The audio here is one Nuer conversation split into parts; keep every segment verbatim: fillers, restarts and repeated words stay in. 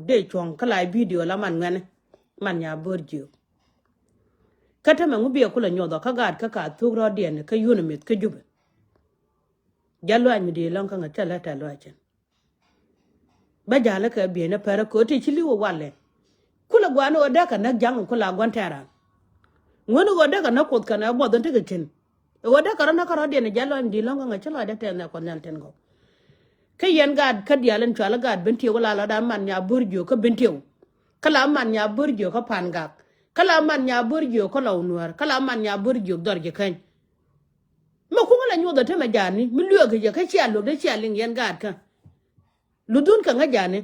Dee cuɔ̱ŋ kä la bidio la man ŋuɛ̈ni man nya bo̱r jiök. Kä tämɛ ŋu biɛ kulɛ nyuɔth ɔ kä gaat kä ka thuk rɔɔdiɛn kä yun mith kä Jubɛ. Jɛ luac mi di lɔ̱ŋ kä ŋä cɛ lɛ tɛ luac cin. Bä ja̱l kɛ bieyni pɛrɛ köö ti ci li̱w ɛ walɛ. Kulɛ gua̱a̱ni ɣöö dee kɛ näk ja̱ŋ kulɛ a gua̱n tɛɛran. Ŋuäni ɣöö dee kɛ näk Kuoth kɛnɛ buɔth in tekɛ cin. Ɣöö dee kɛ rɔ näk kärɔ̱diɛn jɛ lɔny di̱t lɔ̱ŋ kä ŋäc ci lɔcdä tɛth nɛ Kuɔth Nhial tin gɔw. Kä yɛn gaat kä diaal in cɔal i̱ gaat Bentiu la lɔcdä man nya bo̱r jiök kä Bentiu. Kä la man nya bo̱r jiök kä Pangak. Kä la man nya bo̱r jiök kä Lɔw Nuäär. Kä la man nya bo̱r jiök dhɔr ji̱ käny. Mi kuŋä la nyuɔth ɛ temɛ ja̱a̱ni mi lueekä jɛ kä cia luäk dee cia liŋ yɛn gaat kä. Luthun kɛ ŋä ja̱a̱ni.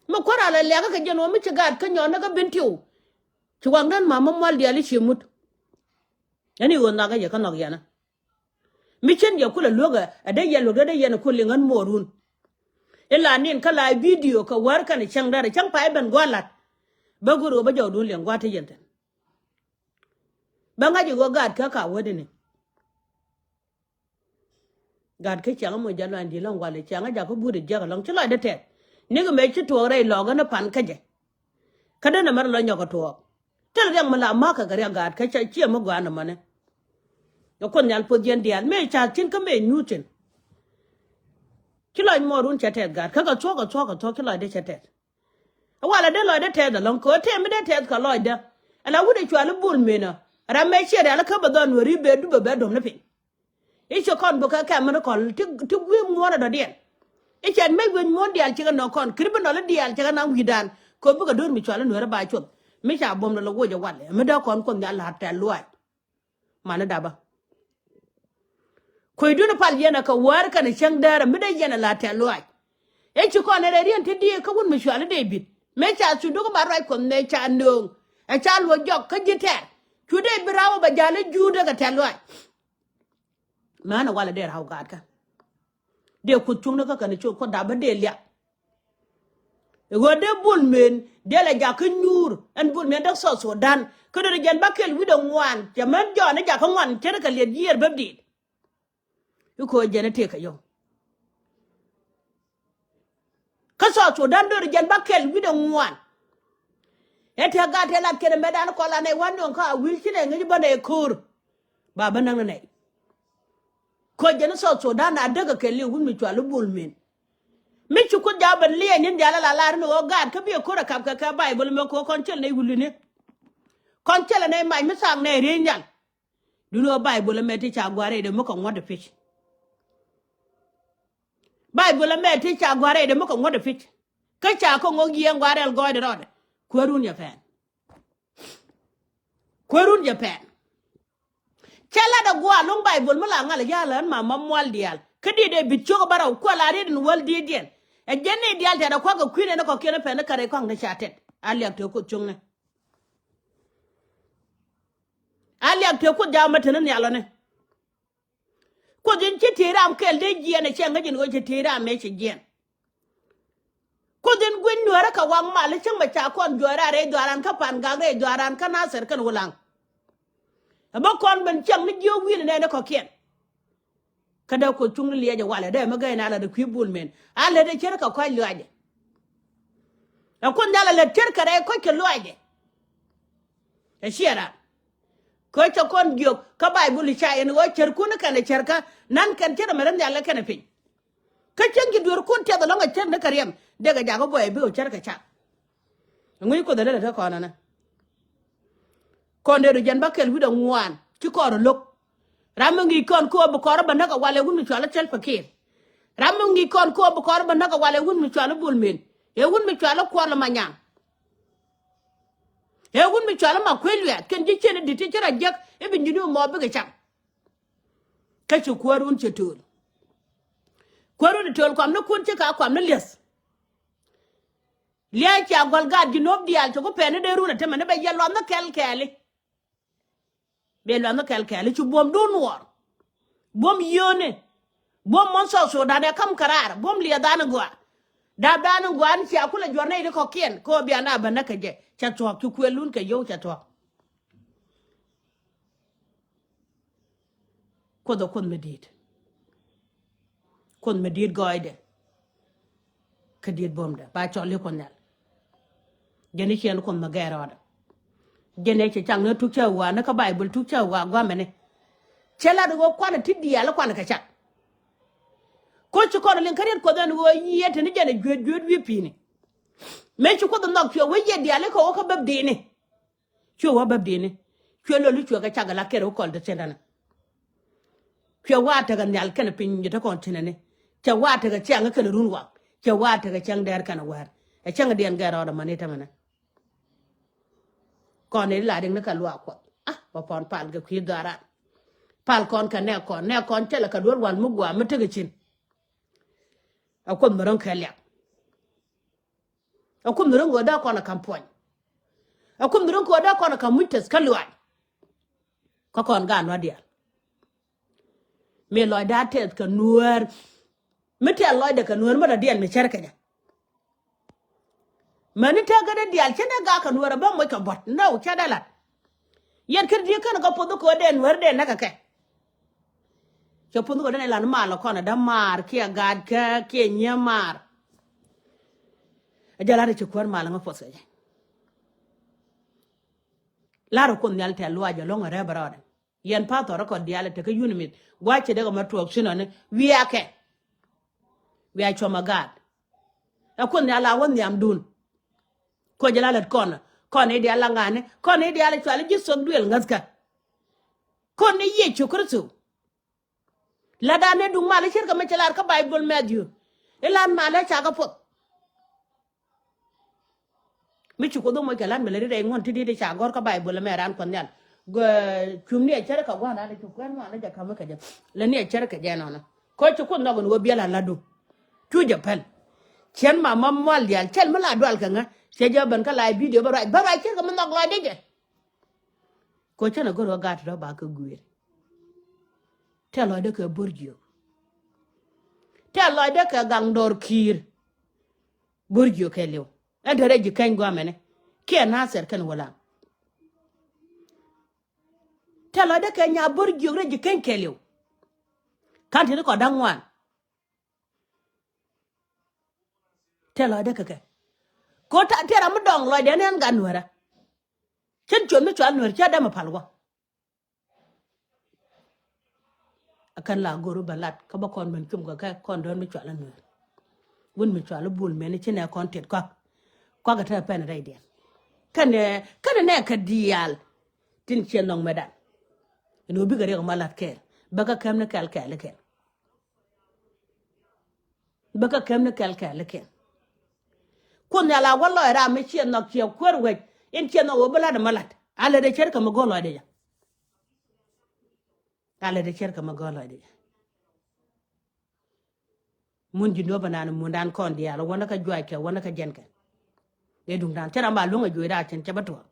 Mi kuäär a la liakä kɛ jɛn ɣöö mi ci gaat kä nyɔɔn ni kä Bentiu. Ci waŋdän ma mi mual diaal i̱ ci mut. Ɛn i̱ ɣöö nhɔakä yɛ kä nhɔk yɛn ɛ. Mi cien jɛ kulɛ luäk ɛ dee yɛn luäk dee dee yɛn ɛ kul liŋ ɣän muɔɔrun. Ila nin kä la bidio kɛ wäär kɛn cäŋ dɛr cäŋ pay ben gua̱a̱r la̱t. Bä go̱r ɣöö bä jɔwdun liɛŋ gua̱a̱r te yɛn thin. Bä ŋa̱c i̱ ɣöö gaat kä ka wädini. Gat kä ciaŋ moc jɛ luany di̱t lɔ̱ŋ walɛ ciaŋ jakä but jiäk ɛlɔ̱ŋ ci lɔcdä tɛth. Nikɛ mëë ci tuɔɔk rɛy lɔɔkä ni pan kä jɛ. Kä dee nɛ mɛr lɔ nyɔk kɛ tuɔɔk. Thil riɛk mi la ma̱a̱k kɛ kɛ riɛk gaat kä ciɛ mi gɔaa nɔmɔni. Ɛ Kuoth Nhial poth yɛn diaal mëë ca̱a̱th cin kä mëë nyuuth cin. Ci lɔc muɔɔrun cɛ tɛth gaat kä kɛ thuɔ̱k kɛ thuɔ̱k kɛ thuɔ̱k ci lɔcdä cɛ tɛth. Ɛ walɛ dee lɔcdä tɛth ɛlɔ̱ŋ kɛ ɣöö tëë mi dee tɛth kɛ lɔcdä. Ɛ la wut ɛ cual i̱ bul mënä. Ram mëë ciɛ rial i̱ kä bɛ dhɔn weri bee dupɛ bɛ dɔm ni piny. I̱ ci kɔn bikɛ kɛm mi ni kɔl ti gui̱i̱m muɔ̱ɔ̱n ɛ dɔ̱diɛn. I̱ cɛn mec wec muɔ̱ɔ̱n diaal cikɛ nɔk kɔn kiri bi nɔl i̱ diaal cikɛ naŋ wi̱i̱dan. Kɛ bikɛ do̱r mi cual i̱ nueeri ba cuɔth mi ca buɔ̱m ni lɔ woc ɛ walɛ mi dee kɔn Kuoth Nhial la̱r tɛ̈r luaac. Mani dapä. Kuecdun i̱ pal yɛn ɛ kɛ wäär kɛnɛ cäŋ däärä mi dee yɛn ɛ la̱r tɛ̈r luaac. Ëë ci kɔn ɛ rɛy riɛn ti diëëk kä wut mi cual i̱ Dee-bid mëë ca thunduk i̱ ba ruac Kuɔth mëë ca nööŋ ɛ ca luɔ̱c jɔk kä ji̱ tɛ̈r. Cu Dee-bid raw ɛ bɛ ja̱l i̱ juudä kɛ tɛ̈r luaac. Mänɛ walɛ dee raw gaatkä. Dee Kuoth cuŋni kä kɛn cu Kuoth dapä dee liak. Ɣöö dee bul men dee la jakä nyuur ɛn bul men dee South Sudan. Kä dee jɛn ba kɛl wi̱cdɛ ŋuan cɛ män jɔɔn i̱ jakä ŋuan ce̱tkɛ liɛt yiëër bäp diit. I̱ köö jɛn i̱ tëëkɛ yɔw. Kä South Sudan döör jɛn ba kɛl wi̱cdɛ ŋuan. Ɛ tëë gat tëë lat kɛn ɛmɛtdan kɔn la nɛy wa̱n nööŋ kä a wi̱i̱l ci nɛy ŋäc bä nɛy ko̱o̱r. Ba bä näk ni nɛy. Köö jɛn i̱ South Sudan a däk ɛ kɛl i̱ wut mi cual i̱ bul men. Mi ci Kuoth ja̱a̱ ben liɛɛny ni diaal ala lar ni ɣöö gaat kä bi ɛ ko̱r ɛ kap kɛ kɛ Baibol mɛ ko̱ kɔn cɛl nɛy wulini. Kɔn cɛl ɛ nɛy mac mi thaak nɛy riey nhial. Duŋni ɣöö Baibol ɛmɛ ti ca gua̱a̱r rɛydɛ mi kɛ ŋuɔ̱t ɛ pi̱c. Baibol ɛmɛ ti ca gua̱a̱r rɛydɛ mi kɛ ŋuɔ̱t ɛ pi̱c. Kä ca kɛ ŋok yiëë ŋua̱a̱r rɛl gɔɔydɛ rɔɔdɛ. Kuäärun yɛ pɛn. Kuäärun yɛ pɛn. Cɛ lat ɛ gua̱a̱r lo̱ŋ Baibol mi la ŋal ɛ ya̱a̱l ɣän ma ma mual diaal. Kä diet ɛ bi̱t ciök ɛ bä rɛw kuɛ la riet in wäl dietdiɛn. Ɛ jɛn ni diaal tɛt ɛ kua̱k kɛ kui̱n ɛn ɛ kɔ̱kiɛn ɛ pɛn ɛ kärɛ kɔaŋdɛ ca tɛt. A liak te Kuoth cuŋnɛ. A liak te Kuoth ja̱a̱m ɛ te ni nhial ɔni. Kuoth in ci tëë ram kɛl dee jiɛn ɛ cɛ ŋäc in ɣöö cɛ tëë ram mëë cɛ jiɛn. Kuoth in gui̱ny nuäärä kɛ waŋ mal i̱ cäŋ mɛ ca kɔn juɔc raar rɛy dhuaaran kä Pangak rɛy dhuaaran kä Nathir kɛn Wulaŋ. Ɛ bä kɔn ben cäŋ ni jiök wi̱i̱n ɛ nɛɛni kɔ̱kiɛn. Kä dee Kuoth cuŋni liɛc ɛ walɛ dee mi gäy na lät ɛ kui̱ bul men a lät ɛ ce̱tkɛ kɔ̱a̱c luaacdɛ. Ɛ Kuoth Nhial ɛ lät ce̱tkɛ rɛy kɔ̱ckɛ luaacdɛ. Ɛ ciɛ ran. Kä cɛ kɔn jiök kä Baibul i̱ ca yɛn ɣöö cärkun i̱ kɛn ɛ cärkä nan kɛn ce̱t ɛmɛ ri nhial ɛ kɛn ɛ piny. Kä cäŋ ji̱ dueerkun tiɛth ɛlɔ̱ŋ ɛ cär ni kɛ riɛm dee kɛ jakä buɔy ɛ bi ɣöö cär kɛ cak. Ɛŋu ci Kuoth ɛ lät ɛ te kɔn ɛnɛ. Kɔn dee ru jɛn bä kɛl wi̱cdɛ ŋuan ci kɔn rɔ lo̱k. Ram mi ŋi̱i̱c kɔn ko̱o̱p bi kɔn rɔ bä näk ɛ wal ɛ wun mi cual ɛ Salva Kiir. Ram mi ŋi̱i̱c kɔn ko̱o̱p bi kɔn rɔ bä näk ɛ wal ɛ wun mi cual ɛ Bul Mel. Ɛ wun mi cual ɛ Kuɔl Manyaŋ. Ɛ wun mi cual ɛ Makuei Lueth kɛn ji̱ cien i̱ di̱t ti ci rɔ jiäk i̱ bi nyin i̱ mɔ bikɛ cam. Kä ci kuäärun cɛ töl. Kuäärun i̱ töl kuam ni kun ci ka kuam ni li̱eth. Lia̱a̱ cia gua̱l gaat ji̱ nööp diaal cɛ ku pɛn ni dee run ɛ temɛ ni bɛ yɛ luath ni kɛl kɛɛli. Bɛ luath ni kɛl kɛɛli cu buɔ̱mdun nuɔɔr. Buɔ̱m yio̱o̱ni. Buɔ̱m mɔn South Sudan ɛ ka̱m kɛ raar buɔ̱m liɛth an in gɔaa. Dap dan in gɔaa ni cia kulɛ juɔ̱r nɛy ti kɔ̱kiɛn kä ɣöö bia na bä näk kɛ jɛ cɛ thuɔ̱k cu kuël lun kɛ yio̱w cɛ thuɔ̱k. Kuoth ɛ Kuoth mi di̱i̱t. Kuoth mi di̱i̱t gɔɔydɛ. Kä diet buɔ̱mdɛ ba cɔl i̱ Kuoth Nhial. Jɛn i̱ ciɛn Kuoth mi gɛɛr rɔɔdɛ. Jɛn ɛ cɛ cak ni tuk cä wa̱a̱ ni kä Baibol tuk cä wa̱a̱ gua̱mɛni. Cɛ lat ɣöö kuanɛ ti diaal i̱ kuanɛ kɛ cak. Koci kɔn liŋ kä riet Kuɔth ɛn ɣöö yiëë te ni jɛn ɛ juet juet wi̱i̱ pi̱i̱ni. Mëë ci Kuoth nhɔk cuɛ wee yiëë diaal i̱ kɛ ɣöö kä bäp di̱i̱ni. Cuɛ wä bäp di̱i̱ni. Cuɛ lol i̱ cuɛ kɛ cak ala kɛr wä kɔl te thi̱n tɛnɛ. Cuɛ wa tekɛ nhial kɛnɛ piny jɛ te kɔn thi̱n ɛni. Cɛ wa tekɛ ciaŋ kɛnɛ run wak. Cɛ wa tekɛ ciaŋ dɛɛr kɛnɛ wäär. Ɛ ciaŋ diɛn gɛr rɔɔdɛ mani tämɛnɛ. Kɔn ni la dik ni kɛ luaak Kuɔth. Ah, bä pɔn pal kɛ kui̱ dhɔaran. Pal kɔn kɛ nɛɛk kɔn, nɛɛk kɔn cɛ lɛ kɛ duel wal mi gua mi tekɛ cin. Ɛ Kuoth mi ro̱ŋ kɛ liak. Ɛ Kuoth mi ro̱ŋ kɛ wä dee kɔn ɛ ka̱m puɔ̱ny. Ɛ Kuoth mi ro̱ŋ kɛ wä dee kɔn ɛ ka̱m muc tɛth kä luaac. Kä kɔn gaat nuäär diaal. Mi lɔcdä a tɛth kɛ nuäär. Mi tɛth lɔcdɛ kɛ nuäär mi dɔ̱diɛn mi cär kɛ jɛ. Mäni tɛth kɛ dee diaal cä dee gak kɛ nuäär ɛ bä moc kɛ buɔ̱t nɛ wä cä dee lat. Yɛn kɛ di̱i̱ kɛn kɛ poth kɛ wä dee nuäär dee näk kɛ kɛ. Cɛ puɔ̱nh kɛ dee ni lan mal kɔn a dämaar kiɛ gaat kä kiɛ nyiee maar. A jɛ lat ci kuäär mal ŋä puɔth kɛ jɛ. Lar Kuoth Nhial tɛ̈ luaac ɛlɔ̱ŋ a rɛp rɔɔdɛ. Yɛn pathɔr kɔ diaal tekɛ yun mith gua̱c cɛ dee kɛ ma tuɔɔk ci nɔni wiakɛ. Wiac cuɔm a gaat. Ɛ Kuoth Nhial a wä nhiamdun. Kɔ jɛ la lät kɔn kɔn i̱ diaal la ŋa̱ni kɔn i̱ diaal cual i̱ ji̱ thok duël ŋäthkä. Kɔn i̱ Yecu Kritho. La̱tdan ëë duŋ mal i̱ ce̱tkɛ mi cɛ lar kä Baibol Matthew. I̱ lan mal ëë ca kɛ puɔth. Mi ci Kuoth ɛ moc kɛ lan mi lät i̱ rɛy ŋuɔ̱n ti di̱t i̱ ca gɔ̱r kä Baibol ɛmɛ raan Kuɔth Nhial. Gɔ̱ cum ni ɛ cär kɛ gua̱n raan i̱ cu kuɛn ŋuan i̱ jɛ ka̱m i̱ kɛ jɛ lät ni ɛ cär kɛ jɛ nɔnɔ. Kä ci Kuoth nhɔk in ɣöö biɛl an la̱tdu. Cu jɛ päl. Cɛn ma ma mual diaal cɛl mi la dual kɛ ŋä cɛ jɛ ben kä la bidio bä ruac bä ruac ce̱tkɛ mi nhɔk lɔcdɛ jɛ. Kɛ cän a go̱r ɣä gat rɔ ba kä gui̱i̱r. Tɛ̈ lɔcdä kɛ bo̱r jiök. Tɛ̈ lɔcdä kɛ gaŋ dɔɔr ki̱i̱r. Bo̱r jiök kɛɛliw ɛn te rɛy ji̱ keny guamɛni kiɛ Nathɛr kɛn wälaŋ. Tɛ̈ lɔcdä kɛ nya bo̱r jiök rɛy ji̱ keny kɛɛliw. Ka̱n tini kɔ da̱ŋ ŋuan. Tɛ̈ lɔcdä kɛ kɛ ko̱ tɛ̈ ram mi dɔŋ lɔcdɛ ni ɛn gat nuäärä. Cän cuɔth mi cual nuäär cä dämɛ pal wä. A kän la go̱r wä bɛ lat kä bä kɔn ben cum kɛ kɛ kɔn dɔ̱r mi cual nuäär. Wun mi cual bul mɛn ci nɛ kɔn tet kɔak. Kɔak ɛ te pɛn rɛydiɛn. Kɛnɛ kɛnɛ nɛ kɛ diaal. Tin ciɛ nhɔk mɛ dan. Ɛn wä bikɛ riɛk ma lat kɛɛl bɛ kä kɛm ni kɛl kɛɛl kɛl. Bä kä kɛm ni kɛl kɛl ikiɛn. Kuoth Nhial a wä lɔc ram mi ciɛ nhɔk ciɛ kuäär wec in ciɛ nhɔk wä bi la̱t ɛmɔ la̱t. A lät ɛ cär kɛ mi go̱o̱r lɔcdɛ jɛ. A lät ɛ cär kɛ mi go̱o̱r lɔcdɛ jɛ. Mun ji̱ nuɔ̱p ɛnan mundan kɔn diaal wänä kä juackɛ wänä kä jɛnkɛ. Dee duŋdan cä ram ba luäŋ ɛ juɔcdan cin cɛ bä tuɔɔk.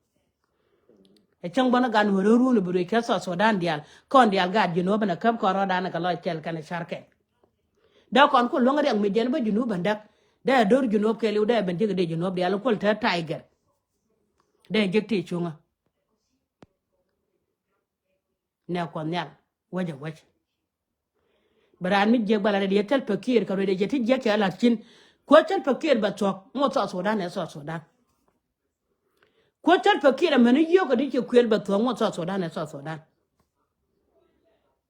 Ɛ cäŋ bä ni gan wä rööruun bi ruec kɛ South Sudan diaal kɔn diaal gaat Junub ɛn ɛ käp kɔn rɔɔdan kɛ lɔc kɛl kɛn ɛ carkɛ. Dee kɔn ku luäŋ riɛk mi jɛn bä Junub ɛn däk dee do̱r Junub kɛɛliw dee ben ji̱k dee Junub diaal kuɔl te tiger. Dee ji̱k ti cuŋä. Nɛ Kuɔth Nhial wäcä wäc. Bɛ raan mi jiäk bä la rɛy diɛ Salva Kiir kɛ ruecdɛ jɛ ti jiäk cɛ la̱t cin. Kuäär Salva Kiir bɛ thuɔ̱k ŋot South Sudan ɛ South Sudan. Kuäär Salva Kiir ɛmɛn i̱ yio̱k kɛ di ci kuël bɛ thuɔ̱k ŋot South Sudan ɛ South Sudan.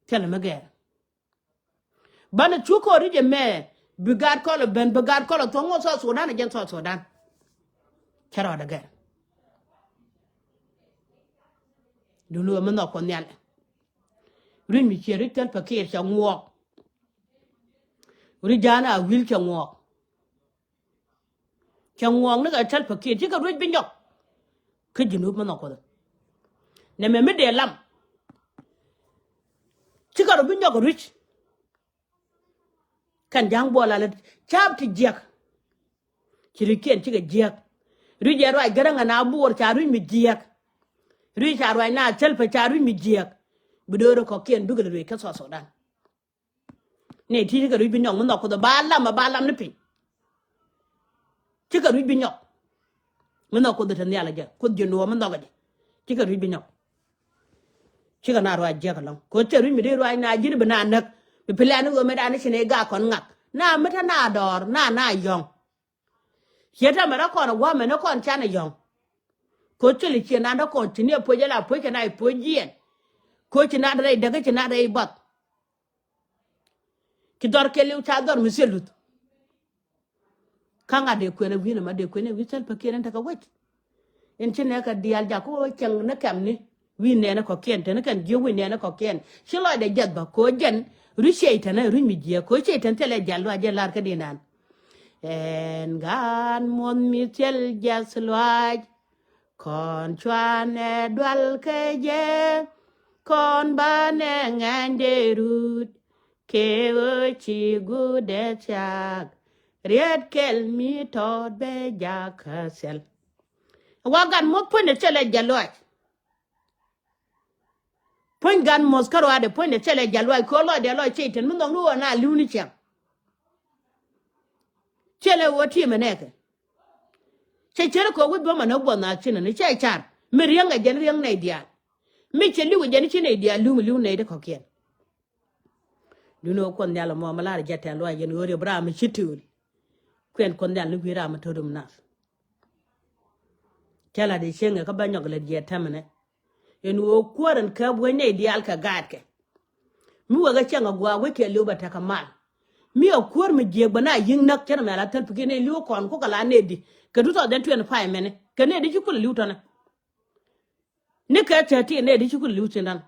Thilɛ mi gɛɛr. Banɛ cuk kɔn ri jɛ mɛ bi gaat kɔlɛ ben bi gaat kɔlɛ thuɔ̱k ŋot South Sudan ɛ jɛn South Sudan. Cä rɔɔdɛ gɛr. Duni ɣä mi nhɔk Kuɔth Nhial. Rui̱c mi ciɛ rui̱c Salva Kiir cɛ ŋuɔɔk. Rui̱c ja̱a̱n a wi̱l cɛ ŋuɔɔk. Cɛ ŋuɔɔk ni kɛ Salva Kiir cikɛ rui̱c bi nyɔk. Kä Junub mi nhɔk Kuɔth. Nɛmɛ mi dee lam. Cikɛ rɔ bi nyɔk rui̱c. Kɛn ja̱a̱ŋ buɔl alɛ caap ti jiäk. Ci rui̱ckiɛn cikɛ jiäk. Rui̱c ɛ ruac Gäräŋ ɛn a buɔr ca rui̱c mi jiäk. Rui̱c ca ruac na Salva ca rui̱c mi jiäk. Bi do̱r kɔ̱kiɛn bikɛ lɛ rui̱c kä South Sudan. Ni ti cikɛ rui̱c bi nyɔk mi nhɔk Kuoth ba lam ba lam ni piny. Cikɛ rui̱c bi nyɔk. Mi nhɔk Kuoth te nhial jɛ Kuoth ji̱ nuɔɔm mi nhɔk jɛ. Cikɛ rui̱c bi nyɔk. Cikɛ na ruac jiäk ɛlɔ̱ŋ kɛ ɣöö thil rui̱c mi dee ruac na ji̱n bi na näk. Bi pilɛn ni ɣöö mëë dan ni ci ni gak kɔn ŋak na mi te na dɔɔr na na yɔ̱ŋ. Ciɛ tɛmɛ rɔ kɔn a gua̱a̱mɛ ni kɔn canɛ yɔ̱ŋ. Ko̱ cili ciɛ nan dä kɔn ci ni a puec ala puec kɛ na i̱ puec jiɛn. Ko̱ ci nan rɛy däk ci nan rɛy bath. Ci dhɔr kɛ liw ca dhɔr mi thil luth. Kä ŋa̱t dee kuɛn ɛ wi̱n ɛmɔ dee kuɛn ɛ wi̱n thil pä kiɛn ɛn tekɛ wec. Ɛn ci nɛɛkɛ diaal jak kä wä cäŋ ni kɛmni. Wi̱i̱ nɛɛni kɔ̱kiɛn teni kɛn jiök wi̱i̱ nɛɛni kɔ̱kiɛn ci lɔcdɛ jiɛth bä ko̱ jɛn. Ruc ciey teni ruc mi jiɛk ko̱ ciey teni thilɛ jial luac jɛn la̱r kä dinan. Ɛn gaat muɔ̱th mi thil jiath luaac. Kɔn cuanɛ dual kɛ jɛ kɔn banɛ ŋɛny dee rut. Kɛ ɣöö ci guudɛ thiaak riet kɛl mi tɔɔt bɛ jakä thil. Wa gat muɔth puɔ̱nydɛ cɛ lɛ jɛ luaac. Puɔ̱ny gat muɔth kä ruaadɛ puɔ̱nydɛ cɛ lɛ jɛ luaac kɛ ɣöö lɔcdɛ lɔc cɛ itɛn mi nhɔk ni ɣöö na li̱w ni ciaŋ. Cɛ lɛ ɣöö ti̱i̱ mɛ nɛɛkɛ. Cɛ cär kɛ wi̱c buɔ̱mɛ ni guɔth naath cinɛ ni cɛ car mi riäŋ ɛ jɛn riäŋ nɛy diaal. Mi cɛ li̱w ɛ jɛn ci nɛy diaal li̱w mi li̱w nɛy ti kɔ̱kiɛn. Duundɛ ɣöö Kuoth Nhial ɛmɔ mi la̱r jɛ tɛ̈th luaac yɛn ɣöö riɛp ram mi ci tööl. Kuɛn Kuoth Nhial ni wi̱i̱ ram mi to̱t rum nath. Cä la̱t i̱ cieŋɛ kä bä nyɔk lät jiɛt täämɛ nɛ. Ɛn ɣöö kuäär ɛn kääp wec nɛy diaal kɛ gaatkɛ. Mi wekɛ cäŋ a gua̱a̱ wec kiɛ li̱w bɛ tekɛ mal. Mi a kuäär mi jiëëk bɛ na yi̱ŋ näk cä nɛmɛ la thäl pi̱kiɛn nɛy li̱w kɔn kukɛ la nɛy di kɛ two thousand twenty-five mɛni kɛ nɛy di ci kulɛ li̱w tɔnɛ. Ni kɛ thirteen nɛy di ci kulɛ li̱w thi̱n dan.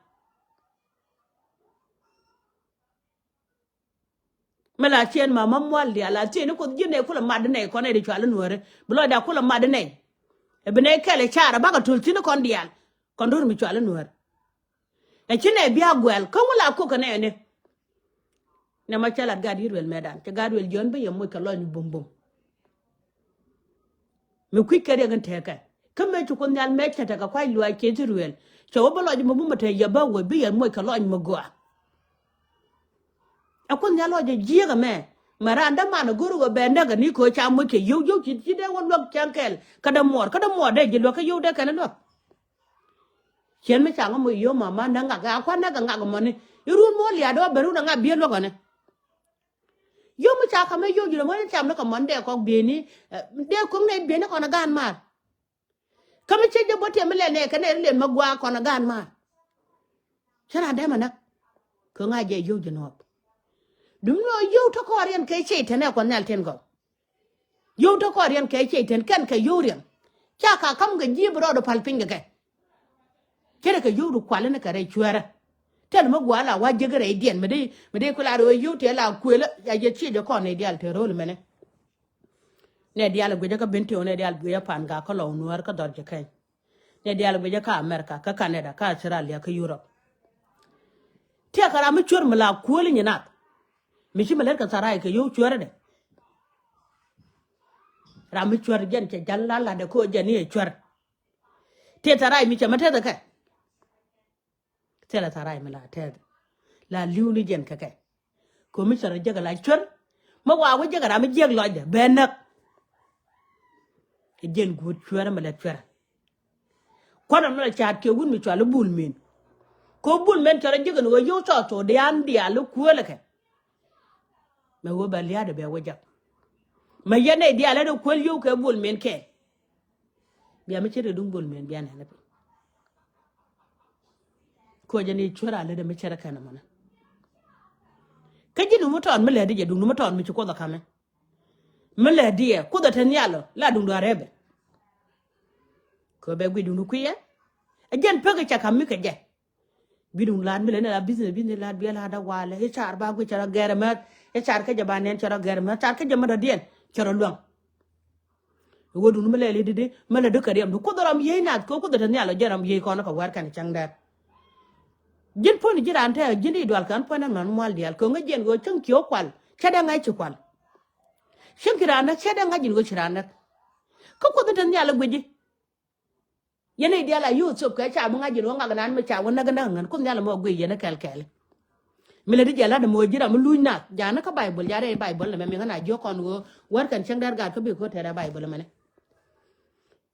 Mi la ciɛn ma ma mual diaal a thiec ni Kuoth ji̱n nɛy kulɛ mat di nɛy kɔn nɛy di cual i̱ nuääri bi lɔcda kulɛ mat di nɛy. Ɛ bi nɛy kɛl i̱ car ɛ bakɛ töl thi̱n i̱ kɔn diaal kɔn do̱r mi cual i̱ nuäär. Ɛ ci nɛy bia guɛl kä ŋu la kok kɛ nɛy ni. Nɛ ma cä lat gat yi̱t ruel mɛtdan cɛ gat ruel jiɔn bi yɛ moc kɛ lɔny bumbum. Mi kui̱c kɛ riɛk in tekɛ kä mëë ci Kuoth Nhial mëë cä tekɛ kua̱c luaac kiɛ Ithɛrɛl cɛ wä bi lɔc mi bumä te yɛ bä wee bi yɛ moc kɛ lɔc mi gɔaa. Ɛ Kuoth Nhial lɔc ɛ jiäk ɛmɛ mɛ raan däman ɛ go̱r wä bɛ näk ɛ ni köö ca moc kɛ yio̱w yio̱w ci ci dee wä luäk cäŋ kɛl kä dee muɔɔr kä dee muɔɔr dee ji̱ luäk kä yio̱w dee kɛn luäk. Cien mi ca ŋä moc yio̱w ma ma näk ŋak a kua̱n näk ɛ ŋak ɛmɔni. Irun muɔ̱ɔ̱r liaat dee wä ben run ɛ ŋak biee luäk ɛnɛ. Yio̱w mi ca ka̱m ɛ yio̱w ji̱ lɛ muɔ̱ɔ̱r in cam ni kɛ mɔn dee kɔk bieni dee ko̱ŋ nɛ bieni kɔn ɛ gaan maar. Kä mi cä jɛ bä tiɛm mi lɛl nɛ kɛ nɛ ri lɛl ma gua̱a̱ kɔn a gaan maar. Cä na dɛmɛ näk. Kä ŋa̱c jɛ yio̱w ji̱ nuɔɔk. Duŋni ɣöö yio̱w te kɔɔriɛn kɛ ciey tɛn ɛ Kuɔth Nhial tin gɔw. Yio̱w te kɔɔriɛn kɛ ciey tɛn kɛn kɛ yio̱w riɛm. Ca ka ka̱m kɛ ji̱ bi rɔɔd pal piny kɛ kɛ. Cä rɛ kɛ yio̱w ri kual ni kɛ rɛy cuɛɛrä. Tɛn mi gua̱a̱ la wa jiäk rɛydiɛn mi dee mi dee kula rɛ ɣöö yio̱w tëë la kuël a yɛ ciey jɛ kɔn nɛy diaal te ro̱o̱l mɛnɛ. Nɛ diaal guicä kä Bentiu, nɛ diaal guicä pan gak kä Lɔw Nuäär kä dhɔr ji̱ Keny. Nɛ diaal guicä kä America kä Canada kä Australia kä Europe. Tiɛɛkä ram mi cuär mi la kuäli nyin nath. Mi ci mi lät kɛ Tharay kɛ yio̱w cuärädɛ. Ram mi cuär jɛn cɛ jal la latdɛ ko̱ jɛn ni ɛ cuär. Tiɛ Tharay mi cɛ mi tɛth ɛ kɛ. Thilɛ Tharay mi la tɛth la li̱w ni jɛn kɛ kɛ. Ko̱mi cɛ rɔ jiäk la cuär. Mi wa wä jiäk ram mi jiäk lɔcdɛ bɛ näk. Ɛ jɛn guut cuär mi lɛ cuär. Kuanɛ mi lɛ ca̱a̱t kiɛ wut mi cual i̱ Bul Mɛn. Ko̱ Bul Mɛn cɛ rɔ jiäk ni wä yio̱w cɔɔth thok diaal diaal i̱ kuäl ɛ kɛ. Mɛ wä bɛ lia̱a̱dɛ bɛ wä jak. Mɛ yɛn nɛy diaal ɛ dee kuäl yio̱w kɛ Bul Mɛn kɛɛl. Bia mi ce̱t kɛ duŋ Bul Mɛn bia nɛn ɛ piny. Ko̱ jɛ ni cuär a lätdɛ mi ce̱t ɛ kɛn ɛmɔnɛ. Kä ji̱ duŋ mi tɔɔt mi lɛt di jɛ duŋ mi tɔɔt mi ci Kuoth ɛ ka̱mɛ. Mi lɛt diɛ Kuoth ɛ te nhial ɔ la duŋdu a rɛpɛ. Kɛ bɛ guic duŋdu kui̱ ɛ. Ɛ jɛn pek ɛ cɛ ka̱m mi kɛ jɛ. Bi duŋ la̱a̱t mi lɛ ni la business business la̱a̱t biɛ la̱a̱t a walɛ i̱ car ba guic cɛ rɔ gɛr ɛmɛ. I̱ car kä jɛ ba nɛn cɛ rɔ gɛr ɛmɛ car kä jɛ mɛ dɔ̱diɛn cɛ rɔ luäŋ. I̱ wä duŋ mi lɛ li didi mi lɛ dukɛ riɛm du Kuoth ram yiey nath kɛ Kuoth te nhial ɔ jɛ ram yiey kɔn kä wär kɛn cäŋ dɛr. Ji̱n puɔ̱n ji̱ raan te ji̱n i̱ dual kɛn puɔ̱n ɛn man mual diaal kɛ ŋäc jiɛn ɣöö cäŋ ci ɣä kual cɛ dee ŋa̱c ci kual. Cäŋ ci raan näk cɛ dee ŋa̱c ji̱n ɣöö ci raan näk. Kä Kuoth te nhial ɔ guic ji̱. Yɛn i̱ diaal a yio̱w thop kɛ ca mi ŋa̱c ji̱n wä ŋak nan mi ca wä näk näk ŋän Kuoth nhial ɛmɔ guic yɛn i̱ kɛl kɛl. Mi lät i̱ jɛ la̱t ɛmɔ ji̱ ram mi luc nath ja̱a̱n kä Baibol ja̱a̱n rɛy Baibol ɛmɛ mi ŋän a jiök kɔn ɣöö wär kɛn cieŋ dɛr gaat kä bi ko̱ tɛɛr ɛ Baibol ɛmɛnɛ.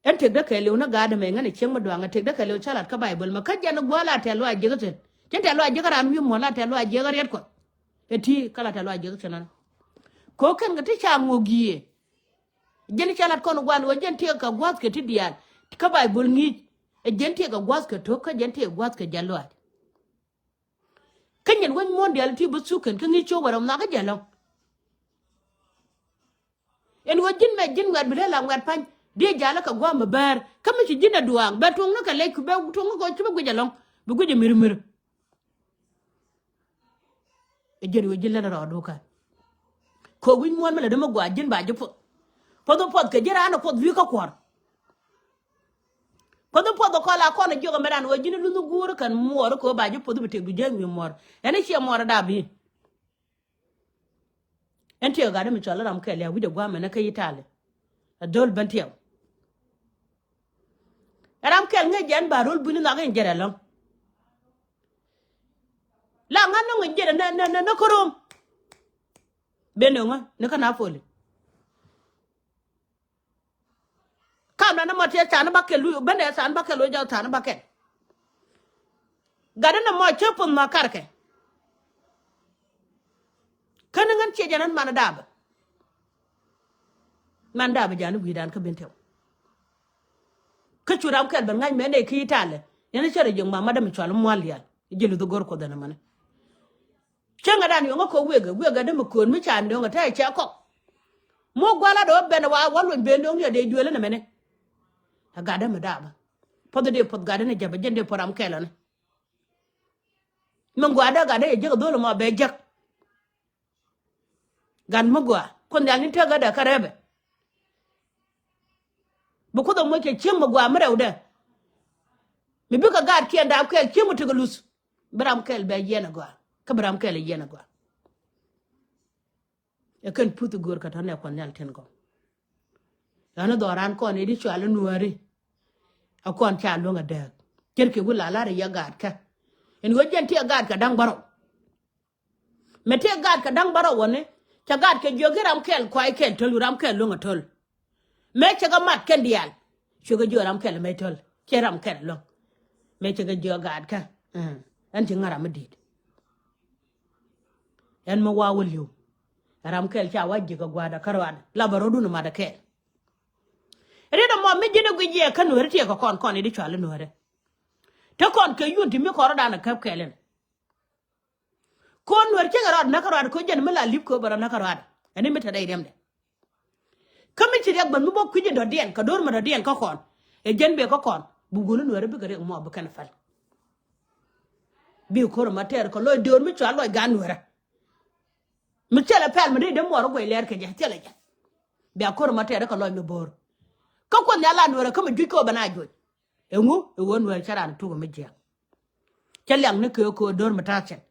Ɛn tëkdä kɛɛliw ni gaat ɛmɛ ŋän ɛ cieŋ mi duaŋ ɛ tëkdä kɛɛliw ca lat kä Baibol ɛmɛ kä jɛn gua̱a̱ la tɛ̈th luaac jiäk thi̱n. Cin tɛ̈th luaac jiäk ran wi̱i̱ muɔ̱ɔ̱n la tɛ̈th luaac jiäk riɛt Kuɔth. Ɛ ti kä la tɛ̈th luaac jiäk thi̱n ɛn. Kɛ ɣöö kɛn kɛ ti ca ŋo̱k yiëë. Ji̱n cä lat kɔn guan ɣöö ji̱n tëëkɛ kɛ gua̱a̱th kɛ ti diaal. Kä Bayböl ŋi̱i̱c ɛ ji̱n tëëkɛ kɛ gua̱a̱th kɛ to̱k kä ji̱n tëëkɛ kɛ gua̱a̱th kɛ jɛ lɔaac. Kä nyin wec muɔ̱ɔ̱n diaal ti bi thuk kɛn kä ŋi̱i̱c cio̱k wä rɛm nhɔakä jɛ lɔ̱ŋ. Ɛn ɣöö ji̱n mɛ ji̱n ŋuɛ̈t bi lɛ la ŋuɛ̈t pa̱ny diɛ ja̱lä kɛ gua̱a̱m mi bäär kä mi ci ji̱n ɛ duaaŋ bɛ tuɔ̱ŋni kɛ lɛc ku bɛ tuɔ̱ŋni kɛ ci bi guic ɛlɔ̱ŋ bi guic ɛ mirmir. Ɛ ji̱n ɣöö ji̱n lät rɔɔdu kän. Kɛ wi̱c muɔ̱ɔ̱n mi lät mi gɔaa ji̱n ba ji̱ puɔth. Puɔth mi puɔth kɛ ji̱ raan ɛ puɔth lui̱i̱ kä kuɔ̱r. Puɔth mi puɔth ɛ kɔn la kɔn ɛ jiök ɛmɛ raan ɣöö ji̱n luth mi guur kän muɔɔr kɛ ɣöö ba ji̱ puɔth bi tëk du jiäk mi muɔɔr. Ɛn ɛ ciɛ muɔɔr ɛ dap i̱. Ɛn tiɛɛk gat dee mi cɔl ram kɛl ya wi̱c ɛ gua̱a̱mɛn kä Itali. Ɛ dhol ben tiɛɛk. Ɛ ram kɛl ŋäc jɛ ɛn ba rol buini nhɔak in jɛrɛ lɔ̱ŋ. La ŋa̱n nɔŋ in jɛrɛ nä nä nä nä kärom. Ben nöŋä ni kä Napoli. Kam na ni mɔ tiɛ tha̱a̱n bakɛl lu ben dee tha̱a̱n bakɛl lu jɔk tha̱a̱n bakɛl. Gat ni mɔ cä puth ma karkɛ. Kä ni ŋän ciɛ jɛn ɛn man dapä. Man dapä jani wi̱i̱dan kä ben tɛw. Kä cu ram kɛl ben ŋa̱c mɛ nɛy kä Itali. Yɛn cä rɛ ji̱ ŋuam ma dämi cual mual diaal ji̱ luth go̱r kuoth ɛn ɛmɛni. Cäŋɛ dan yɔ̱ŋä kɔ wekɛ wekɛ dämi köön mi ca nöŋɛ te cɛ kɔk. Mu guala dɔ ben wa wa luny ben nöŋ yɛ dee juël ɛn ɛmɛni. Ɛ gat dämi dapä. Puɔth dee puɔth gat däni jäpä jɛn dee puɔth ram kɛl ɛni. Min gua̱a̱dä gat dee jek dhol mɔ bɛ jek. Gat mi gɔaa kuoth nhial ni tekɛ dee kä rɛpɛ. Bi kuoth ɛ moc kɛ cieŋ mi gɔaa mi rɛwdɛ. Mi bikɛ gaat kiɛn daap kɛɛl cieŋ mi tekɛ luth. Bi ram kɛl bɛ yiɛn ɛ gɔaa kä bi ram kɛl ɛ yiɛn ɛ gɔaa. Ɛ kɛn puth i̱ göör kɛ tɔ̱ nɛ kuɔth nhial tin gɔw. Ɣän i̱ dhɔran kɔn i̱ di cual i̱ nuääri. A kɔn ca luäŋ a dääk ce̱tkɛ wi̱i̱ la la̱r i̱ yɛ gaatkä. In ɣöö jɛn ti ɛ gaatkä da̱ŋ bärɔw. Mɛ ti ɛ gaatkä da̱ŋ bärɔw wäni cɛ gaatkä jiök i̱ ram kɛl kuay kɛl töl wi̱i̱ ram kɛl luäŋ a töl. Mëë cɛ kɛ mat kɛn diaal cuɛ kɛ jiök ram kɛl mɛ töl cɛ ram kɛl luäŋ. Mëë cɛ kɛ jiök gaatkä ɛn ci ŋa̱r ram mi di̱i̱t. Ɛn mi wa wä li̱w ɛ ram kɛl ca wa ji̱k ɛ gua̱a̱dä kä ruaadä la bɛ rɔ̱dun ɛ mat ɛ kɛɛl. Riet ɛmɔ mi ji̱n ɛ guic yɛ kä nuääri tiɛɛk kɛ kɔn kɔn i̱ di cual i̱ nuääri. Te kɔn kɛ yun ti mi kɔn rɔ̱dan ɛ käp kɛɛl in. Ko̱n nuäär cieŋ ɛ rɔɔd näk kä rɔɔd ko̱ jɛn mi la li̱p ko̱ bɛ rɔɔd näk kä rɔɔd. Ɛn mi te dee riɛmdɛ. Kä mi ci riɛk bän mi bä kui̱c in dɔ̱diɛn kɛ do̱r mi dɔ̱diɛn kä kɔn. Ɛ jɛn bee kä kɔn bi guuni nuäär bikɛ riɛk mɔ bi kɛn päl. Bi ko̱r ma tɛɛr kɛ lɔc döör mi cua lɔc gaat nuäärä. Mi thilɛ pɛl mi dee dee muɔɔr guɛc lɛɛr kɛ jɛ thilɛ jɛ. Bia ko̱r ma tɛɛr kɛ lɔc mi bo̱o̱r. Kä kuoth nhial la nuäärä kä mi juc kä ɣöö bɛ na juɔc. Ɛŋu ɛ ɣöö nuäär cä raan tuk mi jiɛk. Cä liak ni kee ko̱o̱r do̱r mi ta̱a̱ thi̱n.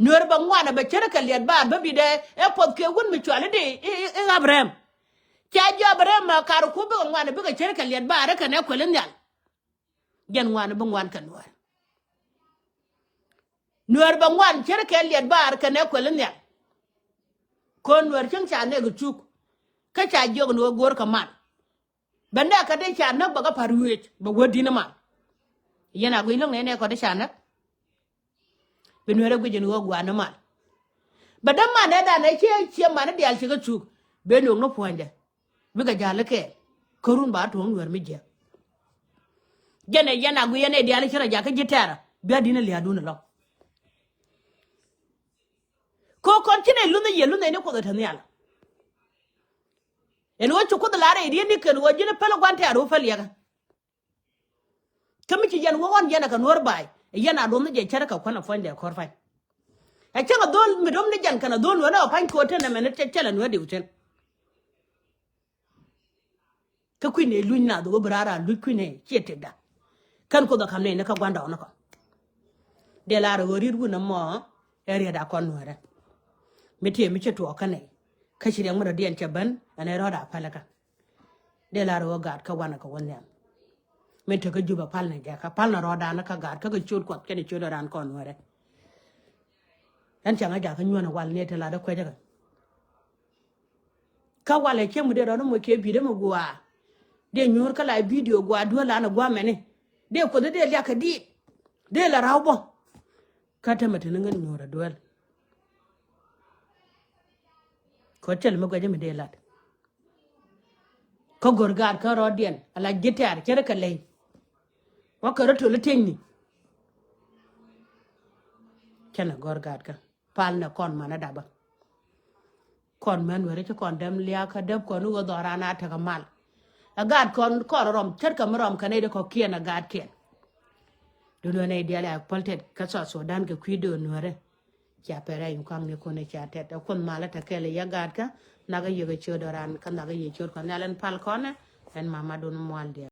Nuäär bɛ ŋuan ɛ bɛ cär kɛ liɛt baar bä bi dee ɛ puɔth kee wun mi cuali di i̱ Abraham. Cɛ jiɔ Abraham ma kar ku bikɛ ŋuan ɛ bikɛ cär kɛ liɛt baar ɛ kɛn ɛ kuɛl i̱ nhial. Jɛn ŋuan ɛ bi ŋuan kɛ nuäär. Nuäär bɛ ŋuan cär kɛ liɛt baar kɛn ɛ kuɛl i̱ nhial. Ko̱o̱r nuäär cäŋ ca nɛk ɛ cuk. Kä ca jiɔk ni ɣöö go̱o̱r kɛ mal. Bɛ nɛɛk kä dee ca näk bɛ kɛ pa̱r wi̱i̱c bɛ wä di̱n i̱ mal. Yɛn a guic lo̱ŋ nɛy nɛɛk kɔ dee ca näk. Bi nuɛrɛ guic in ɣöö gua̱a̱n i̱ mal. Bɛ dämanɛ danɛ ciɛ ciɛ man i̱ diaal ci kä cuk ben nuɔk ni puɔ̱nydɛ. Bikɛ ja̱l i̱ kɛɛl kärun ba tuɔ̱ŋ nuɛr mi jiäk. Jɛn ɛ yɛn a guic yɛn ɛ diaal i̱ ci rɔ jakä ji̱ tɛ̈rä bia di̱n i̱ lia̱a̱dun ilɔ̱ŋ. Ko̱ kɔn ci nɛy lunh i̱ yiëë lunh nɛy ni kuoth ɛ te nhial. Ɛn ɣöö ci kuoth lar rɛy riet ni kɛn ɣöö ji̱n päl gua̱n tɛ̈r ɣöö päl yɛkä. Kä mi ci yɛn wä ɣɔn yɛn ɛ kɛ nuɔ̱ɔ̱r ba̱a̱y ɛ yɛn a duɔth ni jɛ cärä kɛ kuän ɛ puɔ̱nydɛ ko̱r pa̱ny. Ɛ cäŋ ɛ dho̱l mi dom ni jɛn kɛn ɛ dho̱l nuɔ̱ɔ̱r ni ɛ pa̱ny ko̱o̱t tën ɛmɛn cɛ cɛ lɛ nuɔ̱ɔ̱r diw tën. Kä kui̱n ëë luc nath ɣöö bi raar a luc kui̱n ëë ciɛ tëkda. Kän kuoth ɛ ka̱m nɛy ni kä gua̱ndɔɔŋnikɔ. Dee lar ɣöö riet wun ɛmɔ ɛ riet a kɔn nuäärä. Mi tiee mi ci tuɔɔk kä nɛy kä ci riɛk mi dɔ̱diɛn cɛ ben ɛn ɛ rɔ̱ɔ̱d a pälikä. Dee lar ɣöö gaat kä wanɛ kɛ wä nhiam. Min tekä Jubɛ pal ni jɛ kä pal ni rɔɔdan kä gaat kä kɛ ciöt kuɔth kɛnɛ ciöt rɔɔdan kɔn nuäärä. Ɛn cäŋ ɛ jakä nyuɔ̱n ɛ wal ni te lat ɛ kuecä kɛ. Kä walɛ cieŋ mi dee rɔɔdä moc kiɛ bi̱i̱dä mi gua̱a̱. Dee nyuur kä la bidio gua̱a̱ duel an ɛ gua̱a̱ mɛni. Dee kuoth dee liak kɛ diit. Dee la raw bä. Kä te mi te ni ŋän nyuur ɛ duel. Kɔ cɛl mi guɛcä mi dee lat. Kä go̱r gaat kä rɔɔdiɛn ala ji̱ tɛ̈r cärä kɛ ley. Wä kɛ rɔ töl i̱ tiecni. Cä nɛ gɔ̱r gaat kä pal nɛ kɔn manä dapä. Kɔn män weri ci kɔn däm liakä däp kɔn i̱ ɣöö dhɔran a tekɛ mal. Ɛ gaat kɔn kɔn rɔm ce̱tkɛ mi rɔm kɛ nɛy di kɔ̱kiɛn ɛ gaatkiɛn. Duundɛ nɛy diaal ya päl tɛt kä South Sudan kɛ kui̱ döör nuäärä. Cia pɛrɛ yukaŋni kɔn ɛ cia tɛt ɛ Kuoth malä te kɛl ɛ yɛ gaatkä. Nhak ɛ yek ɛ ciöt ɛ ran kä nhak ɛ yek ciöt kɔn nhial ɛn pal kɔnɛ. Ɛn mamadun mual diaal.